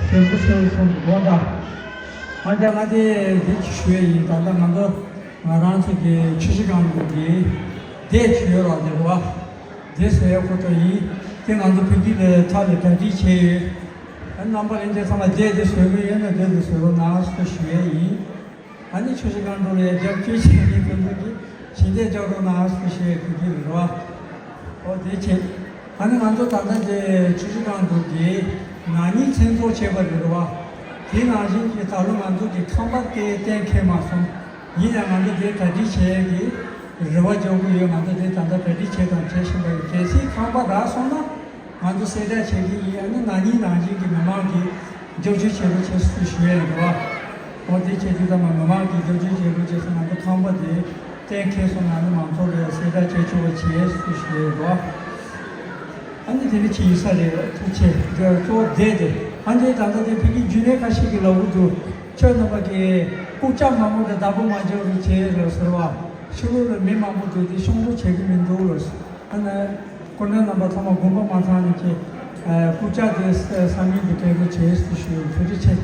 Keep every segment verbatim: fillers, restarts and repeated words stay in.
ཞེས་པོ་ཞེས་གསུངས་འདུག་གོ། ད་ང་རྒྱ་ང་དེ་འདི་ཞུ་ཡས་ཡིན། ད་ལྟ་ང་ཚོ་ང་རང་ཚོ་གི་ཆུ་བཞི་སྒང་དྲུག་གི་སྡེ་ཞུ་ཡོད་ར། དེ་རེད་བ། སྡེ་ཟེར་ཡས་ཁོ་ཐག་ཡིན། དེ་ང་ཚོ་བོད་སྐད་ལ་ཐད་ལ་གྲ་སྒྲིག་བྱས་ཡོད། ཨ་རྣམ་པ་ལྷན་རྒྱས་ཚང་མ་སྡེ་དེ་བཟོ་གི་ཡོད་ན་སྡེ་དེ་བཟོ་རོགས་གནང་ཞེས་ཞུ་ཡས་ཡིན། ཨ་ནི་ཆུ་བཞི་སྒང་དྲུག་ལ་རྒྱབ་སྐྱོར་བྱེད་མཁན་དེ་ཚོ་གིས་ཞལ་འདེབས་རྒྱག་རོགས་གནང་ཞེས་ཞུ་ཡས་ཀྱི་རེད་བ། ཨོ་དེ་བྱས། ཨ་ནི་ང་ཚོ་ད་ལྟ་དེ་ཆུ་བཞི་སྒང་དྲུག་གི་ནག་ཉེས་མཚན་ཚོགས་བྱས་པ་རེད་བ། དེ་ནང་བཞིན་གྱི་ད་ལོ་ང་ཚོ་གི་ཁང་པ་དེ་གཏན་འཁེལ་མ་སོང་། ཡིན་ཡང་ང་ཚོ་དེ་གྲ་སྒྲིག་བྱེད་ཡས་ཀྱི་རེ་བ་རྒྱག་གི་ཡོད། ང་ཚོ་དེ་ད་ལྟ་གྲ་སྒྲིག་བྱས་དང་བྱེད་བཞིན་པ་ཡོད། གལ་སྲིད་ཁང་པ་རག་སོང་ན། ང་ཚོ་གསལ་བསྒྲགས་བྱེད་ཀྱི་ཡིན། ཨ་ནི་ན་ནིང་ནང་བཞིན་གྱི་མི་མང་གིས་རྒྱབ་སྐྱོར་བྱེད་རོགས་བྱེད་ཟེར་ཞུ་ཡས་ཡིན་པ། འོ་དེ་བྱེད་དུས་ཙམ་པ་མི་མང་གིས་རྒྱབ་སྐྱོར་བྱེད་རོགས་བྱེད་ཟེར། ང་ཚོ་ཁང་པ་དེ་གཏན་འཁེལ་སོང་ན་ཨ་ནི་མང་ཚོགས་ལ་གསལ་བསྒྲགས་བྱེད་ཆོག་པ་བྱེད་ཟེར་ཞུ་ཡས་ཡིན་པ། ཨ་ནི་དེ་འདྲ་བྱེད་ཡིན་ས་རེད། ཐུགས་རྗེ་ཆེ། གཙོ་བོ་བསྡད་དེ་ཨ་འདྲའི་ད་ལྟ་དེ་ཕ་གི་རྒྱུན་ལས་ཁ་ཤས་ཀྱིས་ལབ་གི་འདུག་ཁྱོད་རྣམ་པ་གིས་རྐུབ་ཀྱག་མང་པོ་དང་བདག་པོ་མ་རྒྱག་རོགས་བྱེད་ལ་ཟེར་བ། ཕྱི་ལོགས་ལ་མི་མང་པོ་འདུག་དེ་ཤོང་རོགས་བྱེད་ཀྱི་མི་འདུག་ལ། ཨ་ནི་སྐུ་མགྲོན་རྣམ་པ་ཚང་མ་དགོངས་པ་མ་ཚོམ་ནས་ཀྱི་རྐུབ་ཀྱག་དེ་ས་མིང་དུ་སྤྲད་རོགས་བྱེད་ཞུ། ཐུགས་རྗེ་ཆེ།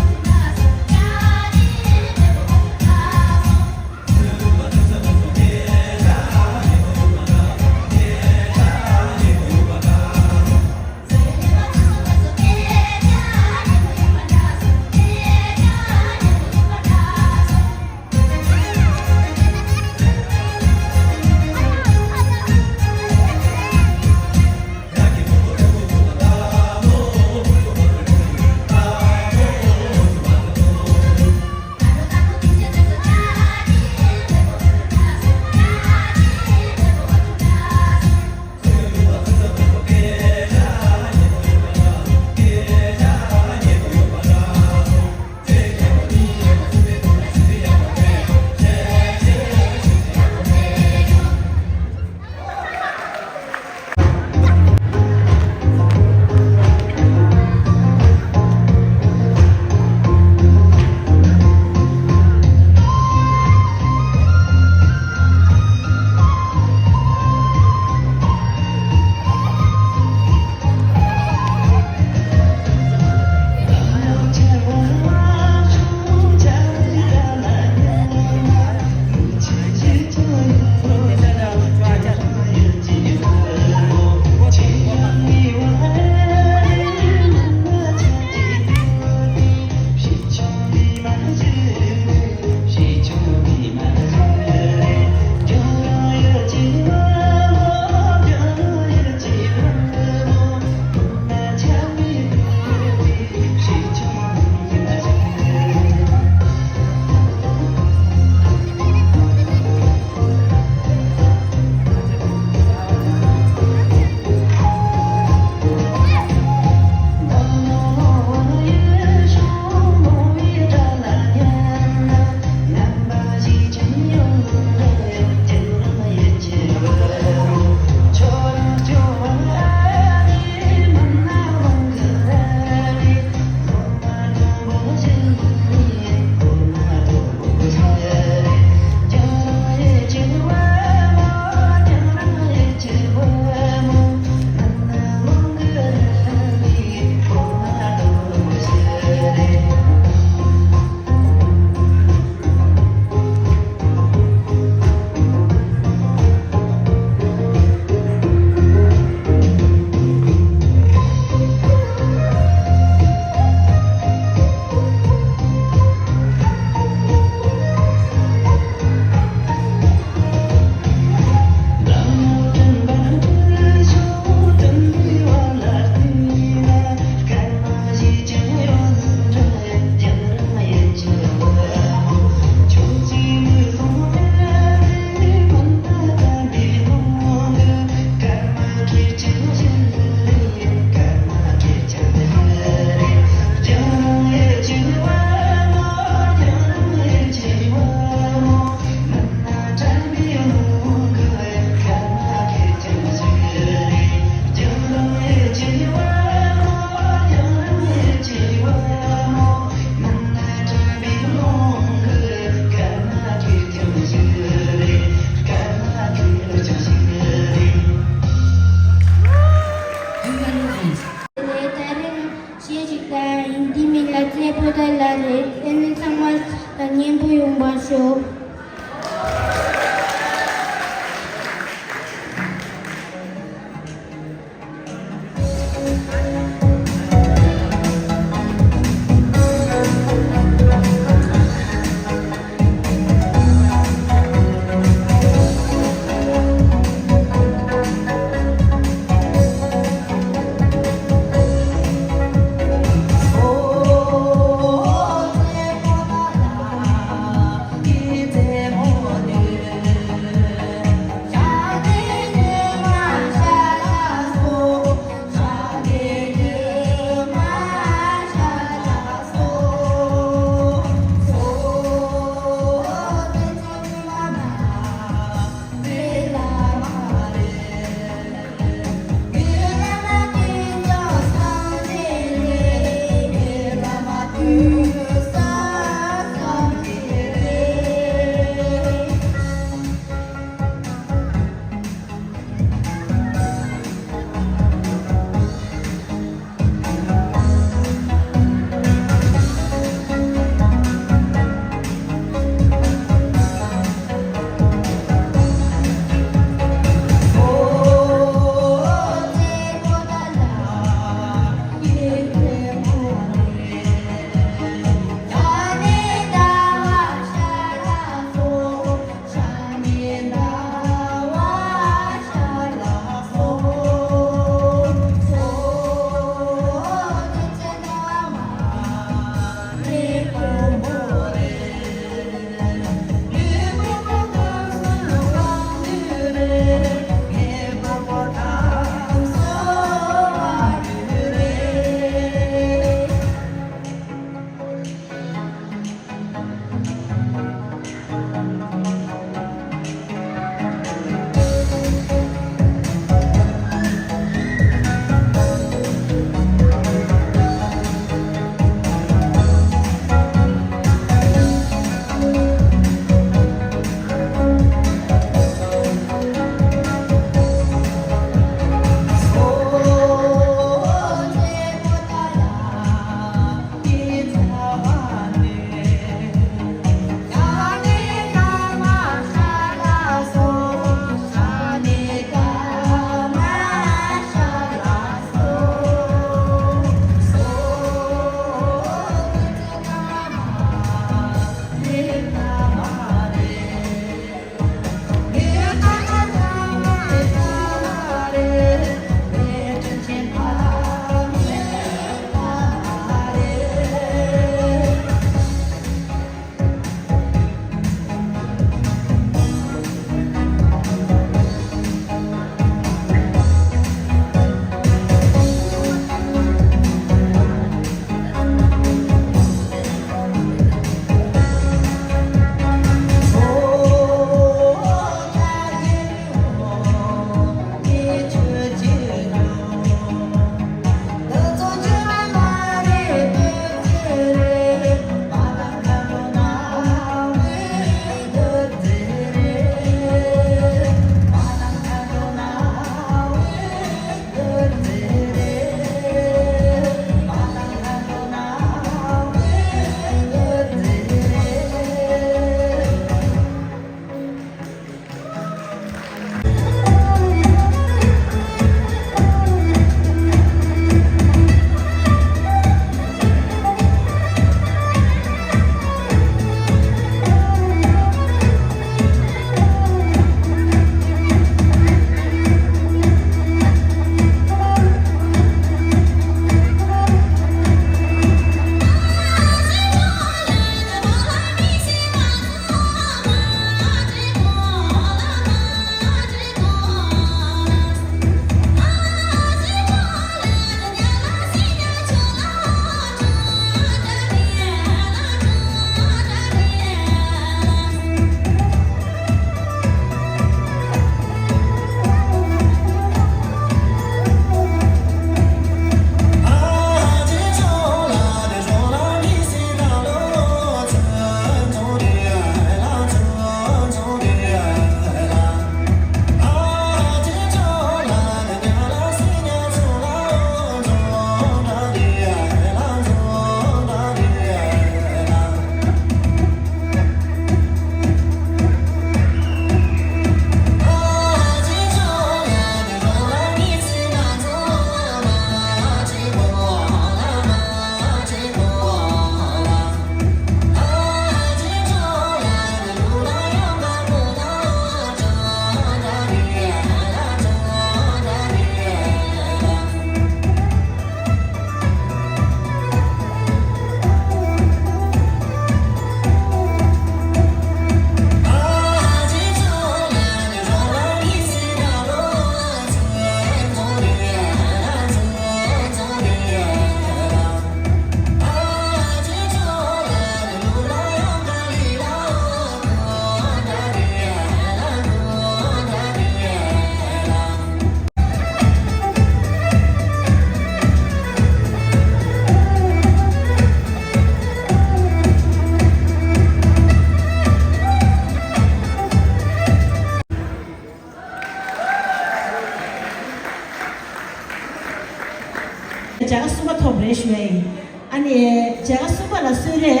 མཇལ་ཁ་གསུམ་པ་ཐོབ་རེད་ཞུ་ཡ་ཡིན། ཨ་ནི་མཇལ་ཁ་གསུམ་པ་ལ་གསོལ་རས།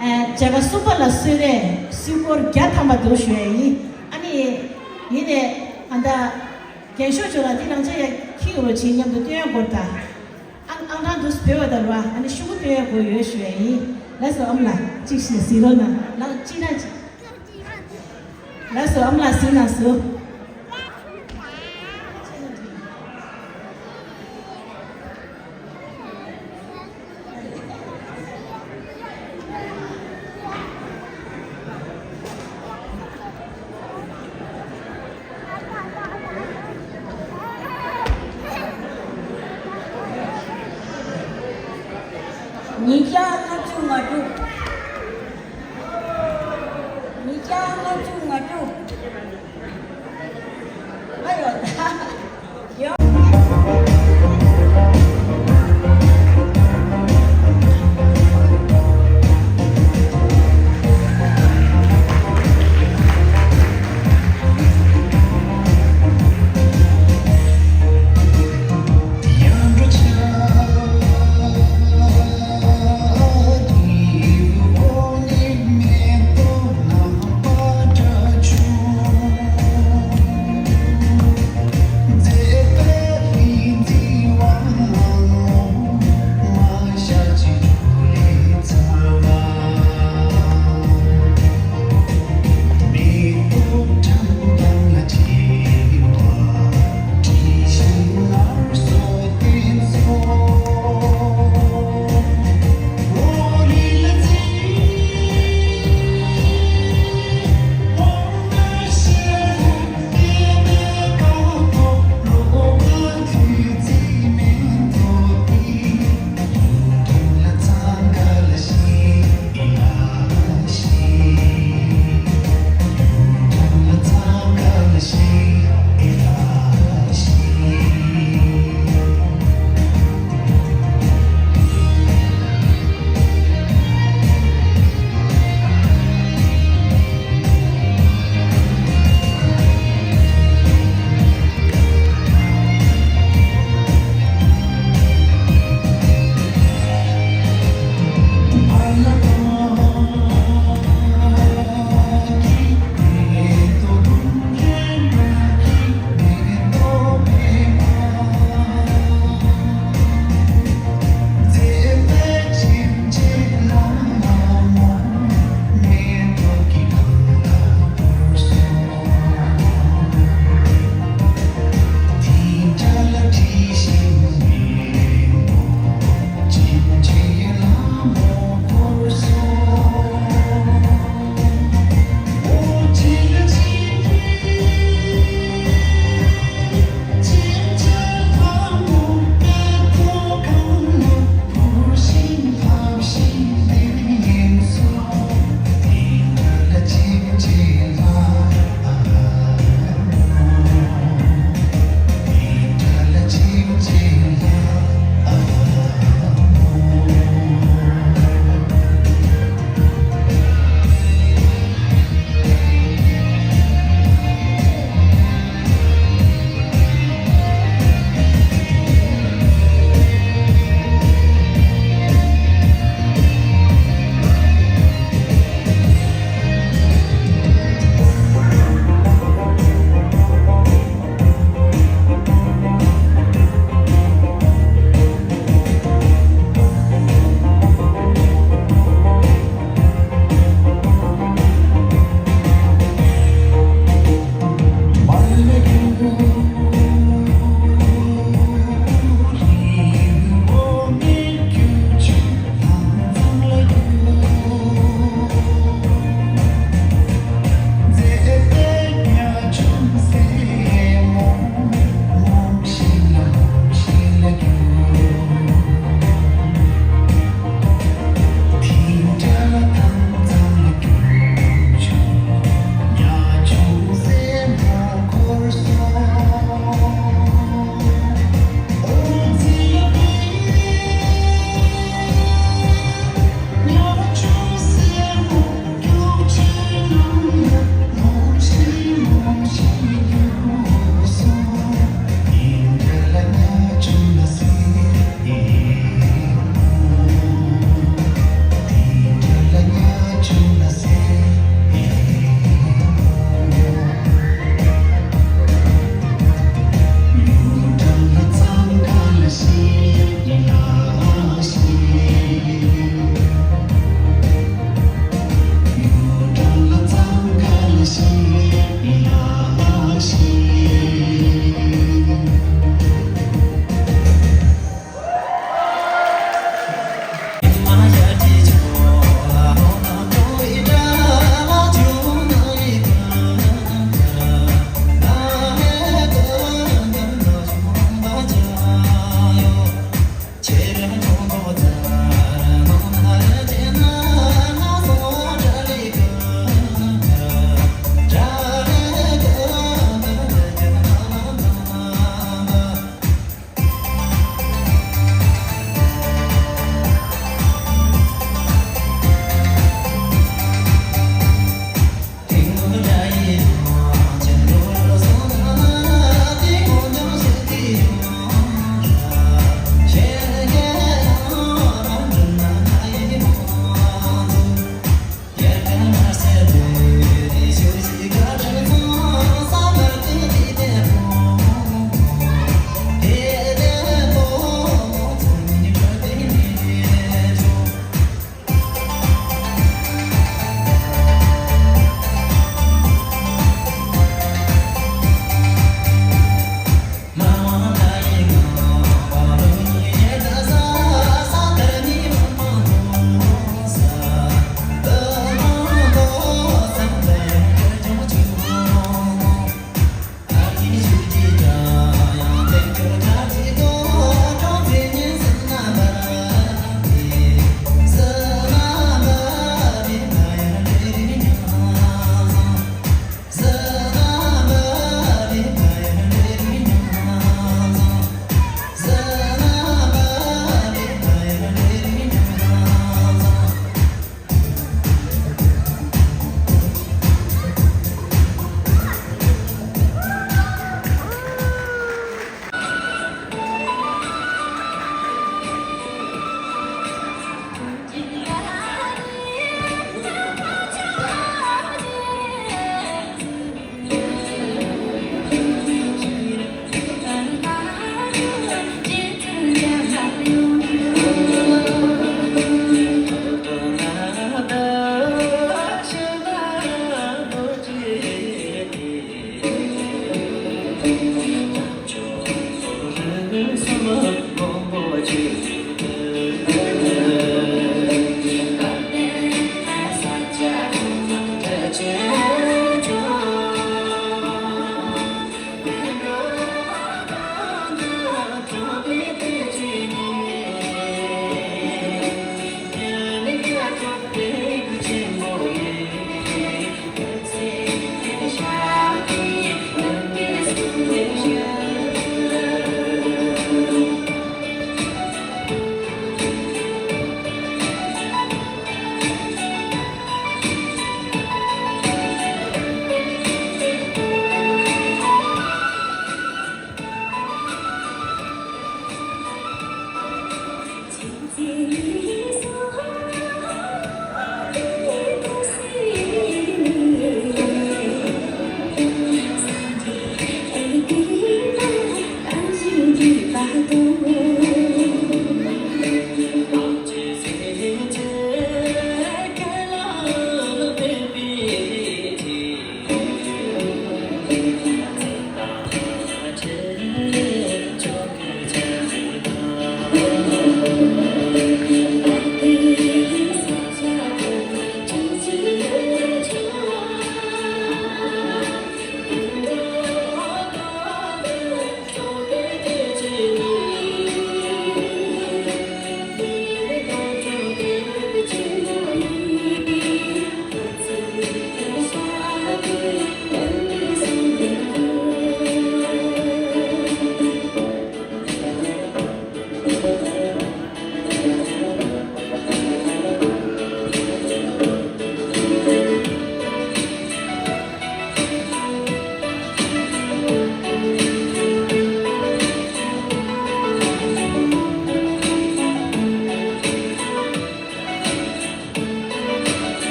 ཨ། མཇལ་ཁ་གསུམ་པ་ལ་གསོལ་རས་སིལ་སྒོར་བརྒྱ་ཐམ་པ་འདུག་ཞུ་ཡ་ཡིན། ཨ་ནི་ཡིན་ནས་ཨ་ད་རྒན་ཤོས་ཚོ་ལ་འདི་རང་ཅག་ཡ་ཁྱི་ཡོད་ཅིག་མཉམ་དུ་སྟོན་ཡ་སྐོར་དང་། ཨང་ཨང་གྲངས་འདུག་སྤེལ་བ་དང་ར་ཨ་ནི་ཤུ་གུ་སྟོན་ཡ་སྐོར་ཡོད་ཞུ་ཡ་ཡིན། ལགས་སོ་ཨམ་ལགས་གཅིག་ཞིག་གཟིགས་རོགས་གནང་། ལགས་གཅིག་ར་གཅིག་ལགས་སོ་ཨམ་ལགས་གཟིགས་གནང་སོ།